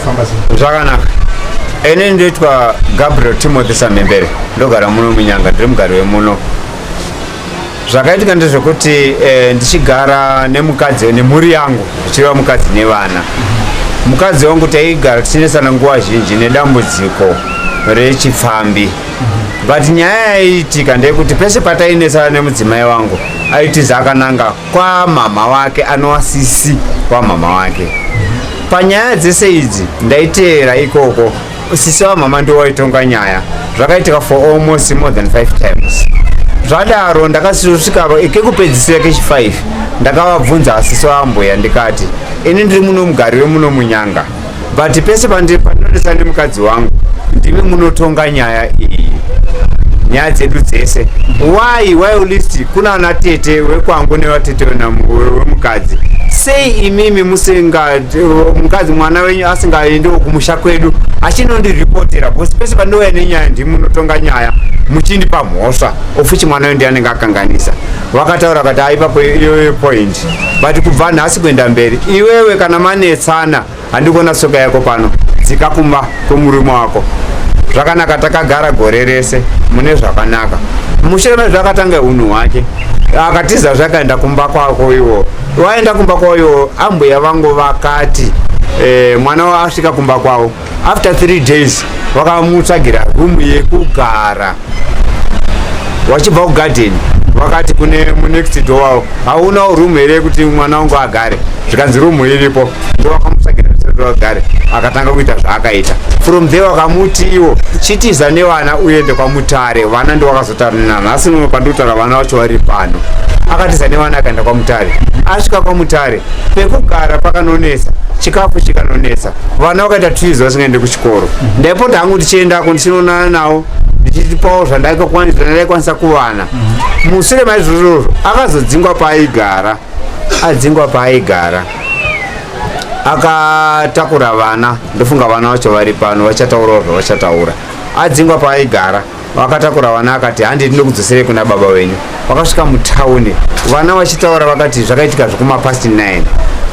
Zvakafamba sei? Zvakanaka. Ini ndoitwa Gabriel Timothy Samhembere, ndogara muno muNyanga, ndiri mugari wemuno. Zvakaitika ndezvekuti ndichigara nemukadzi nemhuri yangu, zvichireva mukadzi nevana. Mukadzi wangu taigara tichinesana nguva zhinji nedambudziko rechipfambi. But nyaya yaiitika ndeyekuti pese patainesana nemudzimai wangu aitiza akananga kwamama wake, anova sisi kwamama wake. Panyaya dzese idzi ndaiteera ikoko, sisi vamama ndiwo waitonga nyaya. Zvakaitika for almost more than 5 times. Zvadaro ndakasvika kekupedzisira kechi5, ndakavabvunza sisi vambuya ndikati, ini ndiri muno mugari wemuno muNyanga, but pese pandinonetsa nemukadzi wangu ndimi munotonga nyaya iyi, nyaya dzedu dzese. Why list kuna ana tete wekwangu nevatete wemukadzi, sei imimi musinga mukadzi mwana wenyu asingaendiwo kumusha kwedu achinondiripotera? Because pese pandouya nenyaya ndimi munotonga nyaya muchindipa mhosva, ofuchi mwana wenyu ndiye anenge akanganisa. Vakataura kati aipapo iyoyo point, but kubva nhasi kuenda mberi iwewe kana manetsana handikuona tsoka yako pano, dzika kumba kwemurume wako. Zvakanaka, takagara gore rese mune zvakanaka. Mushure mezvo akatanga unhu hwake, akatiza zvakaenda kumba kwako iwo. Waenda kumba kwavo iwo, ambuya vangu vakati mwana wavo asvika kumba kwavo. After 3 days vakamutsvagira rumu yekugara. Wachibva kugadheni vakati kune munext door wavo, haunawo rumu here yekuti mwana wangu agare? Zvikanzi rumu iripo. Ndo vakamutsvagira agare. Akatanga kuita zvaakaita. From there vakamuti iwo chitiza nevana uende kwaMutare. Vana ndo vakazotaura nanhasi uno pandikutaura, vana vacho vari pano. Akatiza nevana akaenda kwaMutare. Asvika kwaMutare pekugara pakanonetsa, chikafu chikanonetsa, vana vakaita 2 years vasingaendi kuchikoro. Ndaipota hangu ndichiendako ndichinoonana navo, ndichitipawo zvandaikwanisa kuvana. Mushure maizvozvozvo akazodzingwa paaigara. Adzingwa paaigara akatakura vana, ndofunga vana vacho vari pano vachataurawo zvavachataura. Adzingwa paaigara vakatakura vana, akati handi ndinokudzoserei kuna baba venyu. Vakasvika mutauni, vana vachitaura vakati zvakaitika zvekumapast 9,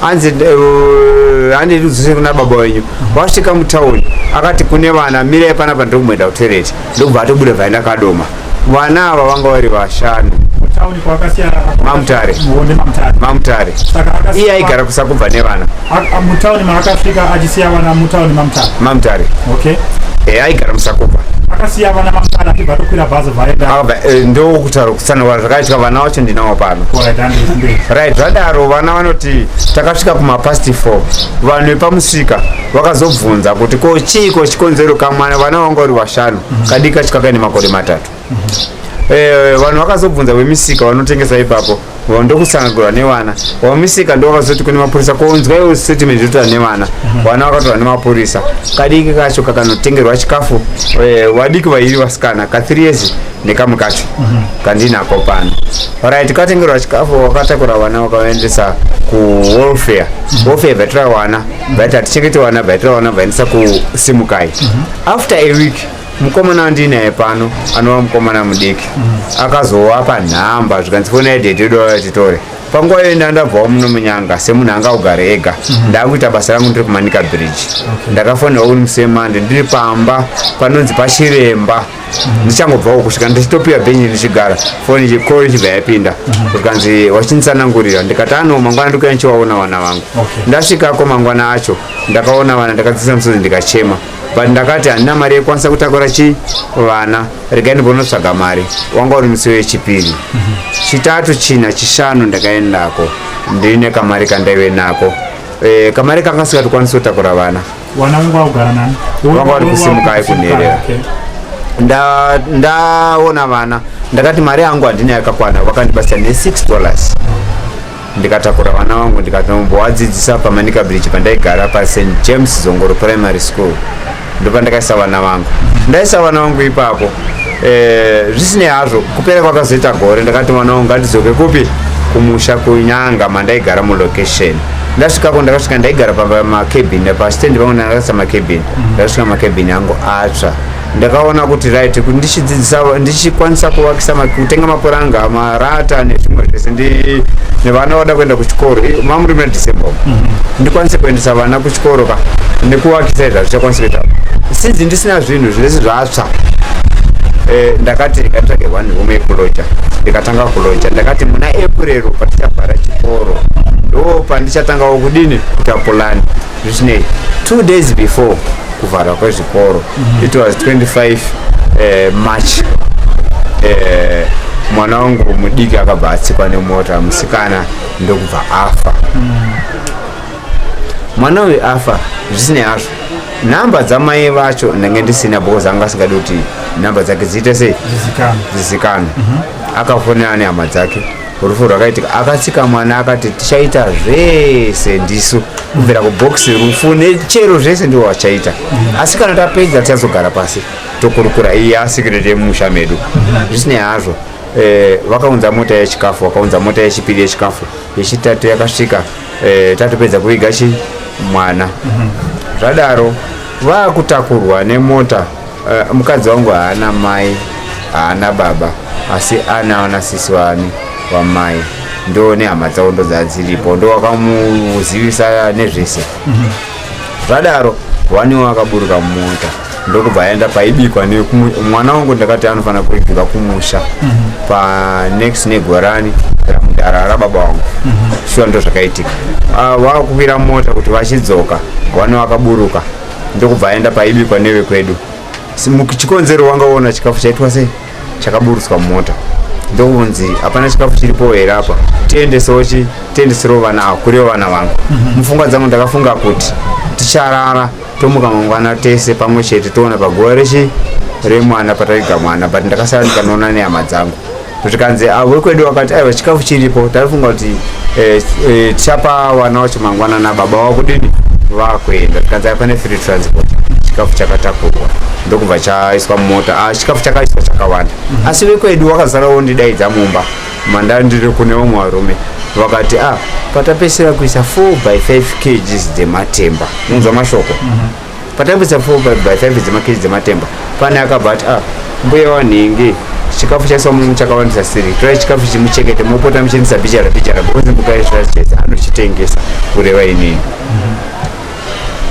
anzi handi ndikudzosere kuna baba venyu. Vasvika mutauni akati kune vana, mirai panapa, ndiri kumboenda kutoilet. Ndokubva atobuda, vaenda Kadoma. Vana ava vanga vari vashanu. Mutauni kwakasiyana? MaMutare. Muonde maMutare? MaMutare. Saka akasiya- Iye aigara kuSakubva nevana. Mutauni maakasvika achisiya vana mutauni maMutare? MaMutare. Okay. Aigara muSakubva. Akasiya vana maMutare achibva atokwira bhazi vaenda? Akabva ndokutaura kutsanangura zvakaitika. Vana vacho ndinawo pano. Alright, handei. Right, zvadaro vana vanoti takasvika kumapast 4, vanhu vepamusika vakazobvunza kuti ko chiiko chikonzero kamwana, vana vanga vari vashanu, kadiki kacho kakaine makore 3. Vanhu vakazobvunza vemisika vanotengesa ipapo, ndokutsanangurwa nevana vamusika, ndo vakazoti kune mapurisa, konzwaiwo statement yotaura nevana. Vana vakatorwa nemapurisa, kadiki kacho kakanotengerwa chikafu. Vadiki vairi vasikana, ka 3 years nekamwe kacho kandinako pano. Right, katengerwa chikafu, wakatakura vana wakavaendesa kuwelfare. Welfare vaitora vana, vaiti hatichengete vana, vaitora vana vaendesa kuSimukai. After a week mukomana wandinaye pano, anova mukomana mudiki, akazowapa nhamba, zvikanzi fonai dhedhi wedu titore. Panguva iyo ndandabvawo muno muNyanga semunhu anga ugare ega, ndakuita basa rangu ndiri kuManica Bridge. Ndakafonera uri musemande ndiri pamba panonzi paChiremba, ndichangobvawo kusvika ndichitopiwa bhenji ndichigara, foni call ichibva yapinda, zvikanzi wachinditsanangurira. Ndikati ano mangwana ndikuya ndichiwaona vana vangu. Ndasvikako mangwana acho ndakaona vana, ndakadzisa musodzi ndikachema, but ndakati handina mari yekukwanisa kutakura chi vana, regai ndimbonotsvaga mari. Wanga uri musi wechipiri, chitatu, china, chishanu ndakaendako ndine kamari kandaive nako. Kamari kanga singatokwanisi kutakura vana. Vana vangu vakugara nani? Vanga vari kuSimukai kunherera. Ndaona vana ndakati mari yangu handina yakakwana, vakandibatsira ne$6, ndikatakura vana vangu ndikatombovadzidzisa paManica Bridge pandaigara paSt James Zongoro Primary School. Ndopandakaisa vana vangu, ndaisa vana vangu ipapo. Zvisinei hazvo, kupera kwakazoita gore ndakati mwana wangu ngandidzoke kupi, kumusha kuNyanga mandaigara mulocation. Ndasvikako ndakasvika ndaigara pamacabin, pastendi pangu ndakaisa macabin. Ndakasvika macabin angu atsva. Ndakaona kuti right, kuti ndichidzidzisa, ndichikwanisa kuvakisa, kutenga mapuranga, marata nezvimwe zvese, nevana vada kuenda kuchikoro, mamuri muna December, ndikwanise kuendesa vana kuchikoro ka, nekuvakisa izvi hazvichakwanisi kuita since ndisina zvinhu zvese zvatsva. Ndakati ndikatsvage one room yekuloja. Ndikatanga kuloja. Ndakati muna April patichavhara chikoro, ndo pandichatangawo kudini, kuita pulani. Zvisinei, 2 days before kuvharwa kwezvikoro, it was 25 March, mwana wangu mudiki akabva atsikwa nemota, musikana, ndokubva afa. Mwana uyu afa. Zvisinei hazvo, nhamba dzamai vacho ndenge ndisina, because anga asingadi kuti nhamba dzake dziite sei? Zvizikanwa. Dzizikanwe. Akafonera nehama dzake. Rufu rwakaitika, akatsika mwana, akati tichaita zvese ndisu, kubvira kubhokisi, rufu nechero zvese ndiwo vachaita, asi kana tapedza tichazogara pasi tokurukura. Iyi yasecret yemumusha medu. Zvisinei hazvo, vakaunza mota yechikafu, vakaunza mota yechipiri yechikafu, yechitatu yakasvika tatopedza kuviga chi mwana. Zvadaro, vaakutakurwa nemota. Mukadzi wangu haana mai, haana baba, asi ana vana sisi vani vamai, ndo nehama dzavo ndo dzadziripo, ndo wakamuzivisa nezvese. Zvadaro, waniwo akaburuka mumota, ndokubva aenda paibikwa mwana wangu. Ndakati anofanira kuigirwa kumusha panext negorani ramudhara rababa wangu. Shuwa, ndo zvakaitika. Ah, vakukwira mota kuti vachidzoka, wani wakaburuka, ndokubva aenda paibikwa nevekwedu. Chikonzero wangaona chikafu chaitwa sei, chakaburutswa mumota, ndokunzi hapana chikafu chiripo here apa, tiendesewo chi tiendeserewo vana ava, kuriwo vana vangu. Mupfungwa dzangu ndakafunga kuti ticharara, tomuka mangwana tese pamwe chete, toona paguva rechi remwana pataiga mwana. But ndakasara ndikanoona nehama dzangu, zvikanzi avo vekwedu vakati aiwa, chikafu chiripo, tarifunga kuti tichapa vana vacho mangwana nababa vakudini vakuenda. Zvikanzi pane free transport. Chikafu chakatakurwa, ndokubva chaiswa mumota. Ah, chikafu chakaiswa chakawanda, asi vekwedu vakazarawo ndidaidza mumba manda ndiri kune vamwe varume, vakati ah, patapesera kuisa 4 by 5 kgs dzematemba, unzwa mashoko, patapesa 4 by 5 dzemakg dzematemba, pane akabva ati, ah, mbuya wanhingi, chikafu chaiswa mumu chakawandisa siri, torai chikafu chimuchengete, mopota muchiendesa bichara bichara, because mukaisva chese anochitengesa, kureva inini.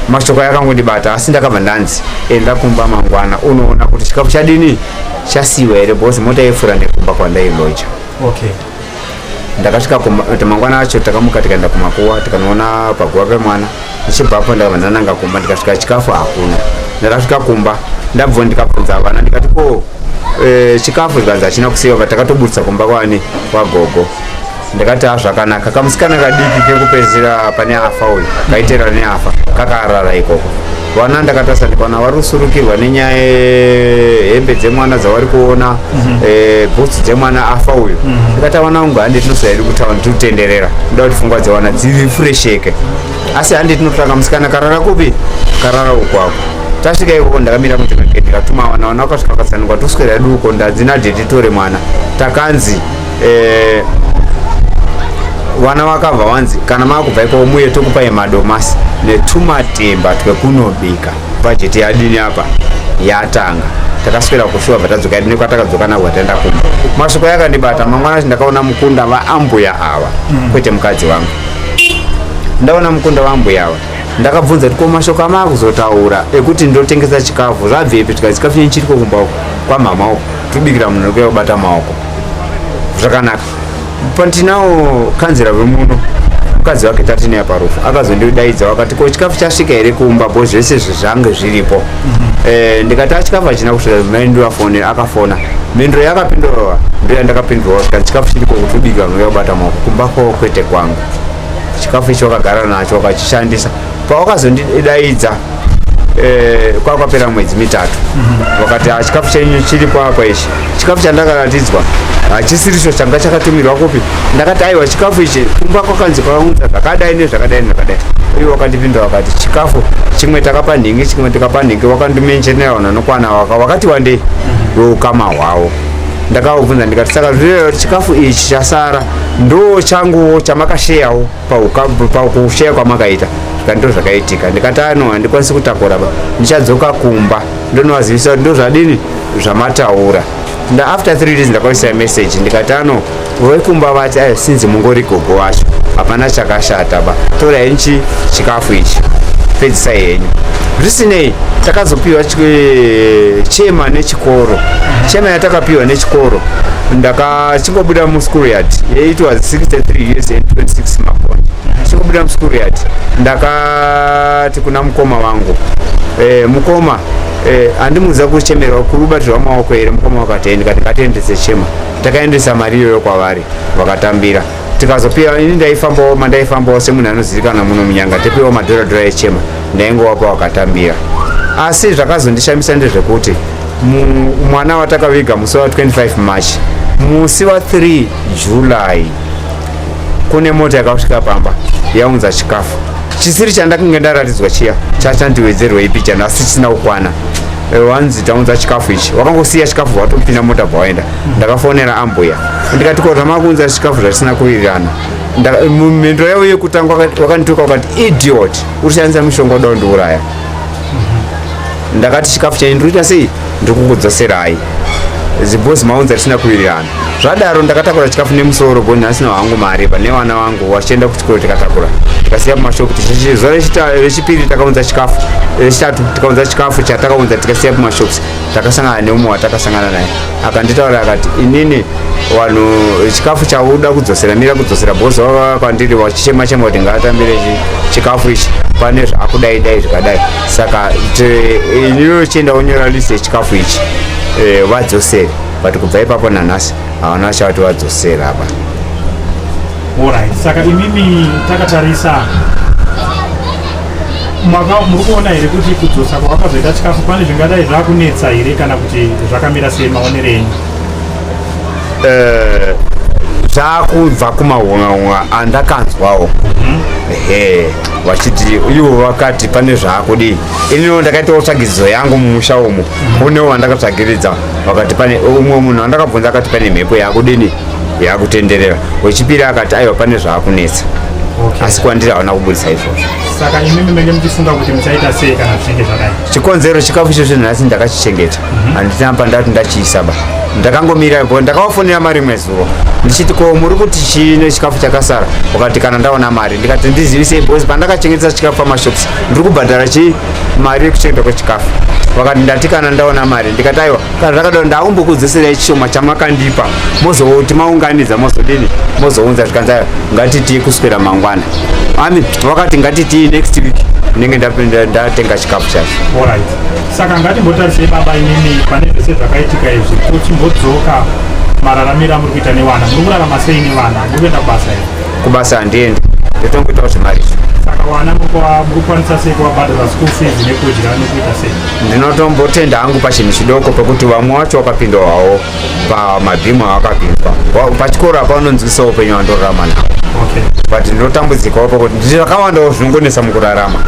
Mashoko akangondibata, asi ndakabva ndanzi enda kumba mangwana unoona kuti chikafu chadini, chasiyiwa here, because mota yaipfuura nekumba kwandailoja. Ndakasvika kuti mangwana acho takamuka, tikaenda kumakuwa, tikanoona paguva pemwana. Ndichibvapo ndakabva ndananga kumba. Ndikasvika, chikafu hakuna. Ndakasvika kumba, ndabva ndikabvunza vana, ndikati ko chikafu? Zvikanzi hachina kusiyiwa, takatoburutsa kumba kwani kwagogo. Ndakati a, zvakanaka. Kamusikana kadiki kekupedzisira pane afa uyu, kaitera neafa, kakarara ikoko. Vana ndakatarisa, ndikaona vari kusurukirwa nenyaya yehembe dzemwana dzavari kuona, bhutsu dzemwana afa uyu. Ndikati vana vangu, handi tinoswera hedu kutauni, tikutenderera, ndoda kuti pfungwa dzevana dzirifresheke, asi handi tinotanga musikana karara kupi, karara ukwako. Tasvika ikoko, ndakamira kunze kwegate, ndikatuma vana. Vana vakasvika, vakatsanangura, toswera hedu uko, ndadzina dheti, tore mwana. Takanzi vana vakabva vanzi kana maakubva ikoko muye tokupai madomasi netumatemba twekunobika. Bhajeti yadini apa yatanga. Takaswera kushuwa, bva tadzoka nekwatakadzoka nabva taenda kumba. Mashoko yakandibata mangwana acho, ndakaona mukunda vaambuya ava, kwete mukadzi wangu. Ndaona mukunda vaambuya ava, ndakabvunza kuti ko mashoko amaakuzotaura ekuti ndotengesa chikafu zvabvepi? Tikati chikafu chenyu chiriko kumba uko kwamhama uko, tobikira munhu arikuya kubata maoko zvakanaka. Pandinawo kanzera vemuno, mukadzi wake tatinaye parufu, akazondidaidza, wakati ko chikafu chasvika here kumba, bo zvese zvange zviripo? Ndikati achikafu hachina kusvika. Maindiwafonera, akafona, mhinduro yakapindurwa ndo yandakapindurwa, tikati chikafu chiriko kutobika vanouya kubata maoko kumba kwavo kwete kwangu. Chikafu ichi wakagara nacho, wakachishandisa. Pawakazondidaidza kwakwapera mwedzi 3, wakati "Ah, chikafu chenyu chiripo apa ichi." Chikafu chandakaratidzwa hachisiricho changa chakatumirwa kupi. Ndakati aiwa, chikafu ichi kumba kwakanzi kwakaunza zvakadai nezvakadai nezvakadai. Iwo wakandipindura, wakati chikafu chimwe takapa nhingi, chimwe takapa nhingi. Wakandimenjenera vanhu vanokwana wakati wandei veukama hwavo. Ndakavabvunza ndikati, saka zvireva kuti chikafu ichi chasara ndo changuwo chamakasheyawo pakusheya kwamakaita? Zvikati ndo zvakaitika. Ndikati ano handikwanisi kutakura ba, ndichadzoka kumba ndonovazivisa kuti ndo zvadini zvamataura. Nda after 3 days ndakaisa message, ndikati ano vekumba vati ayo sinzi mungori gogo wacho, hapana chakashata ba, torai nchi chikafu ichi, pedzisai henyu. Zvisinei, takazopiwa chema nechikoro. Chema yatakapiwa nechikoro, ndakachingobuda muschool yard. It was 63 years and 26 makonje. Chingobuda muschool yard, ndakati kuna mukoma wangu, mukoma, handimuudza kuchemerwa kurubatirwa maoko here? Mukoma wakati, ndikati ngatiendese chema. Takaendesa mari iyoyo kwavari, vakatambira. Tikazopiwa, ini ndaifambawo mandaifambawo semunhu anozivikanwa muno muNyanga, tipiwa madhoradhora echema, ndaingowapa, wakatambira. Asi zvakazondishamisa ndezvekuti mwana watakaviga musi wa25 March, musi wa3 July kune mota yakasvika pamba yaunza chikafu chisiri chandakange ndaratidzwa chiya chachandiwedzerwa ipichana, asi chisina kukwana. Wanzi taunza chikafu ichi, wakangosiya chikafu, watopinda mota bva waenda. Ndakafonera ambuya ndikati, ko zvamakuunza chikafu zvatisina kuwirirana? Mhinduro yavo yekutanga wakandituka, wakati, "Idiot, uri kushandisa mishonga, uda kundiuraya." Ndakati chikafu chenyu ndiri kuita sei? Ndiri kukudzoserai zibhozi maunza risina kuwirirana. Zvadaro ndakatakura chikafu nemusoro bho nhasina hangu mari pane vana vangu vachienda kuchikoro. Tikatakura, tikasiya pamashopu. Zuva rechipiri takaunza chikafu, rechitatu tikaunza chikafu chatakaunza, tikasiya pamashops. Takasangana neumwe watakasangana naye, akanditaura akati, inini vanhu chikafu chauda kudzosera, mira kudzosera bhozi vava kwandiri vachichema chema kuti ngaatambire chikafu ichi, pane zvakudai dai zvikadai. Saka iniwo chienda unyora list yechikafu ichi, vadzosere. But kubva ipapo nanhasi havana chavati vadzosera apa. Alright, saka imimi takatarisa mwaka, muri kuona here kuti kudzosa kwavakazoita chikafu pane zvingadai zvakunetsa here, kana kuti zvakamira sei, maonero enyu? Zvakubva kumahunga-hunga andakanzwawo, ehe, vachiti ivo vakati pane zvaakudii. Ininiwo ndakaitawo tsvagidzidzo yangu mumusha umu, kunewo vandakatsvagiridza, vakati pane umwe munhu wandakabvunza akati pane mhepo yaakudini, yakutenderera. Wechipiri akati aiwa, pane zvaakunetsa. Asi kwandiri hauna kubudisa izvozvo. Saka imimi menge muchifunga kuti muchaita sei kana zvichinge zvadai? Chikonzero, chikafu ichozvo nhasi ndakachichengeta, handina pandati ndachiisa ba, ndakangomira bo. Ndakavafonera mari rimwe zuva ndichiti, ko muri kuti chine chikafu chakasara? Wakati kana ndaona mari. Ndikati ndizivisei, because pandakachengetesa chikafu pamashops ndiri kubhadhara chi mari yekuchengeta kwechikafu. Vakati ndati kana ndaona mari. Ndikati aiwa, kana zvakadaro ndakumbokudzoserai chishoma chamakandipa, mozoti maunganidza mozodini, mozounza. Zvikanzi aiwa, ngatitii kuswera mangwana ami. Vakati ngatitii next week ndinenge ndatenga chikafu chacho. Alright, saka ngatimbotarisei baba, imimi pane zvese zvakaitika izvi, tochimbodzoka mararamiro amuri kuita nevana. Muri kurarama sei nevana? Muri kuenda kubasa here? Kubasa handiendi, ndotongoitawo zvemari izvo. Saka vana muri kukwanisa sei kuvabhadhara school fees nekudya nekuita sei? Ndinotombotenda hangu pachinhu chidoko pekuti vamwe vacho vakapindwa hawo pamabhimu avakapindwa pachikoro apa, vanonzwisawo upenyu wandorarama nawo. But ndinotambudzikawo pakuti zvakawandawo zvinongonetsa mukurarama.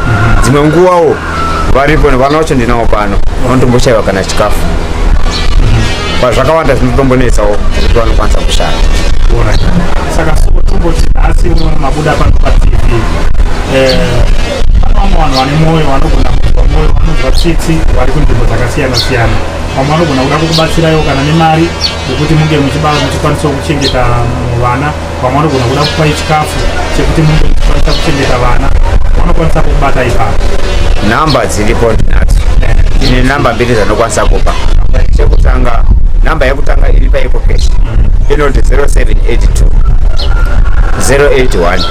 Dzimwe nguvawo varipo vana vacho ndinawo pano, vanotomboshaiwa kana chikafu. Pazvakawanda zvinotombonetsawo zvekuti vanokwanisa kushaya. Alright. Saka so tomboti nhasi uno mabuda pano paTV, pane vamwe vanhu vane mwoyo, vanogona kunzwa mwoyo, vanonzwa tsitsi, vari kunzvimbo dzakasiyana siyana. Vamwe vanogona kuda kukubatsiraiwo kana nemari yekuti munge muchikwanisawo kuchengeta vana. Vamwe vanogona kuda kupai chikafu chekuti munge muchikwanisa kuchengeta vana. Vanokwanisa kukubata ipapo? Namba dziripo ndinadzo. Ndine namba mbiri dzandokwanisa kupa. Chekutanga, namba yekutanga iri paEcoCash, inoti 0782 081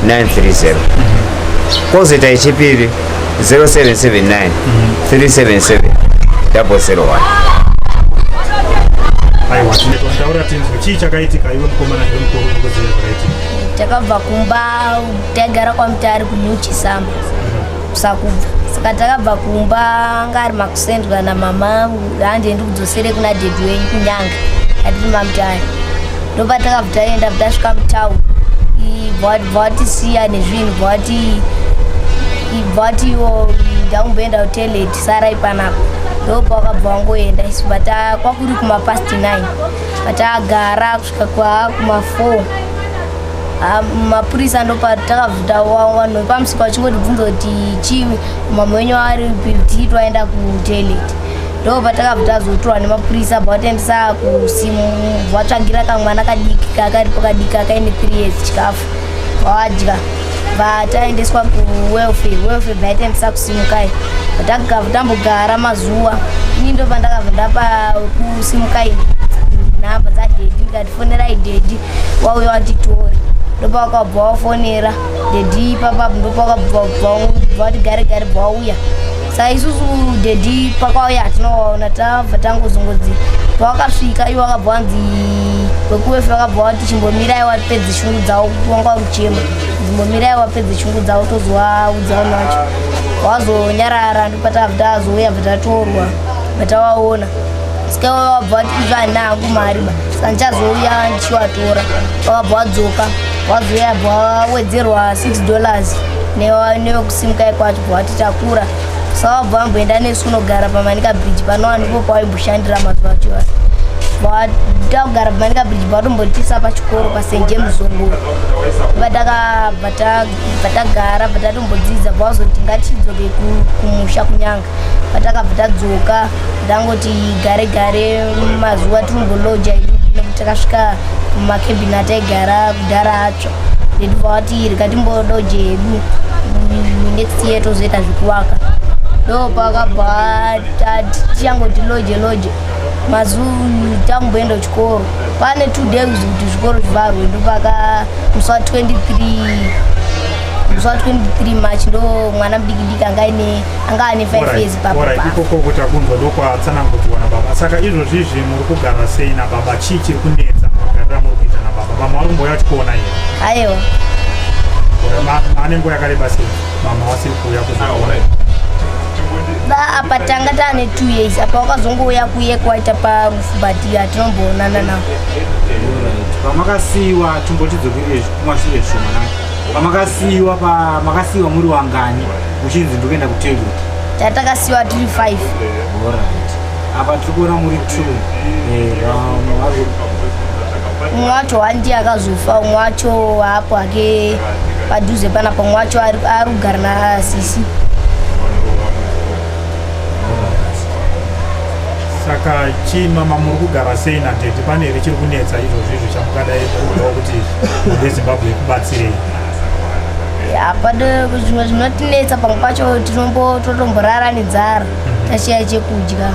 930. Kwozoita yechipiri, 0779 377 001. Aiwa, tinetaura tinzwe chii chakaitika. Iwe mukomana, ndiwe mukuru, ukuziva zvakaitika. Takabva kumba, taigara kwaMutare kuNew Chisamba, kusakubva. Saka takabva kumba, anga ari makusendwa namama, handiendi kudzosere kuna dhedhi wenyu kuNyanga, atiri maMutare. Ndopatakabva taenda, tasvika mutauni, bva vatisiya nezvinhu, bva vati ivo Ndakumboenda kutoilet, sarai panapa. Ndopawakabva wangoenda. Isu bata kwakuri kuma past 9, patagara kusvika kwa kuma 4, mapurisa ndopatakabvuta vanhu vepamusika vachingotibvunza kuti chii, mama wenyu ari tii twaenda kutoilet. Ndo patakabva tazotorwa nemapurisa, bva vataendesa kusimu, vatsvagira kamwana kadiki kakaripo kadiki kakaine 3 years chikafu, vadya. Vataendeswa kuwelfare, welfare bva kusimukai. Vatakabva tambogara mazuva. Ini ndo pandakabva ndapa kusimukai nhamba dzadaddy, ndikati, "Fonerai daddy wauya watitore." Ndopawakabva wafonera daddy ipapapo, ndopawakabva vati gare gare bva wauya. Saka isusu daddy pakauya hatinovaona, tabva tangozongodzi pawakasvika iwo wakabva wanzi wekuwelfare wakabva wati, "Chimbomirai wapedze shungu dzavo." Wanga ruchema, "Chimbomirai wapedze shungu dzavo, tozovaudza vanhu vacho." Wazonyarara, ndopatabva tazouya, bva tatorwa, bva tavaona. Saka wabva wati, "Izvo handina hangu mari ba, saka ndichazouya ndichiwatora." Wakabva wadzoka, wazouya, bva wawedzerwa $6 newekusimukai kwacho, bva wati takura. Saka wabva wamboenda nesu kunogara paManica Bridge, panova ndipo pawaimboshandira mazuva acho ayo. Takugara paManica Bridge, bvatombotisa pachikoro paSt James Zongoro, patakabva tagara, bva tatombodzidza, bva wazoti ngatidzoke kumusha kuNyanga. Patakabva tadzoka, tangoti gare gare mazuva tirimboloja idu, nekuti takasvika mumakebhini ataigara kudhara atsva. Ndetibva wati rega timboloje hedu, next year tozoita zvekuvaka. Ndo pakabva tichangoti loje loje mazuva, tamboenda kuchikoro pane 2 days kuti zvikoro zvivharwe. Ndopaka musi wa23, musi wa23 March, ndo mwana mudiki diki anga aine anga ane 5 years papo. Alright, ikoko kuti akunzwa ndokwatsanangudzwa nababa. Saka izvozvizvi muri kugara sei nababa? Chii chiri kunetsa magariro amuri kuita nababa? Mama vari kumbouya vachikuona here? Aiwa. Maane nguva yakareba sei mama wasiri kuuya kuzokuona? Ba apa tanga taane 2 years, apa wakazongouya kuye kwaita parufu, but hatinomboonana navo. Alright. Pamakasiyiwa, timbotidzokere kumashure zvishoma nani, pamakasiyiwa, pamakasiyiwa muri wangani uchinzi ndikuenda kutoilet? Tatakasiyiwa tiri 5. Alright. Apa tiri kuona muri two. Vamwe vari Umwe wacho handi akazofa, umwe wacho hapo hake padhuze panapa, umwe wacho ari kugara nasisi. Saka chii mama, muri kugara sei nadaddy? Pane here chiri kunetsa izvozvo izvo chamukadai kudawo kuti munhu weZimbabwe ikubatsirei? Apa zvimwe zvinotinetsa, pamwe pacho totomborara nenzara, tashiya chekudya.